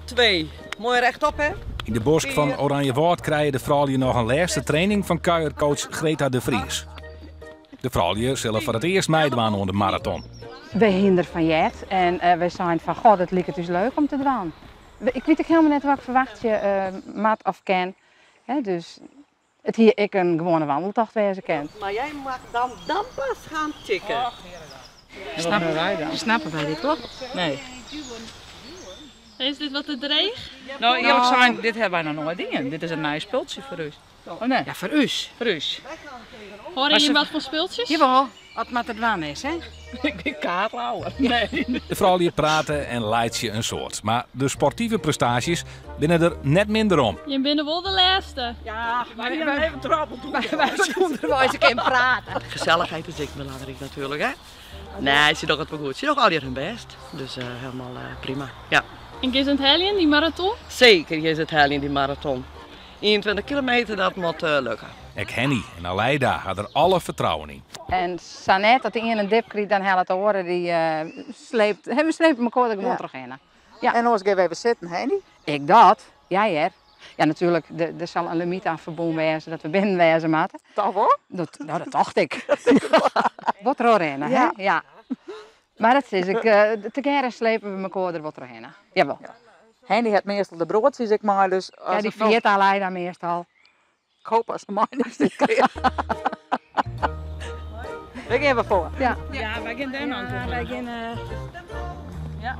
Twee. Moai rechtop hè. Yn de bosk fan Oranjewâld krije de froulju noch in lêste training fan kuiercoach Greta de Vries. De froulju sille foar it earst meidwaan oan de maraton. Wy hiene der fan heard en wy seinen fan goh, dat liket ús leuk om te dwaan. Ik wit ek hielendal net wat ik ferwachtsje moat of kin. Dus it hie ek in gewoane wandeltocht wêze kind. Maar jij mag dan, dan pas gaan tikken. Snappe wy dit wol? Nee. Is dit wat te dreech? No, earlik sein, dit hawwe wy noch noait dien. Dit is in nij spultsje foar ús. Oh nee. Ja, foar ús. Foar ús. Hâlde jim wat fan spultsjes? Jawol, as it mar te dwaan is, hè? Ik bin kaartlauwer. Nee. De froulju prate en laitsje in soad, mar de sportive prestaasjes binne der net minder om. Jim binne wol de lêste. Ja, wy hiene even trappeld Wy ûnderweis ik kin prate. Gesellichheid is ek belangryk natuerlik hè. Nee, se dogge it wol goed. Se dogge allegear hun bêst. Dus helemaal prima. Ja. En gean se it heljen, dy maraton? Seker gean se it heljen, dy maraton. 21 kilometer, dat moat lukke. Ek Henny en Aleida ha der alle fertrouwen yn. En sa net, as de ien in dip krijt, dan hellet de oare dy sleept, we slepe mekoar der gewoan trochhinne. Ja. En oars gean we even sitten, Henny? Ek dat, ja hear. Ja, natuerlik, der sil in limyt oan ferbûn wêze dat we binnen wêze moatte. Toch wol? Dat, no, dat tocht ik. Wol trochrinne, hè? Ja. Mar dat sis ik, tegearre slepe we mekoar der wol trochhinne. Jawol. Henny hat meastal de broadsjes ek mei, dus as Ja, dy it no ferjit Aleida meastal. Ik hoop as se meinimt dit kear. Wy gean wer foar. Ja. Ja, wy gean dêr no Ja, wy gean. Ja.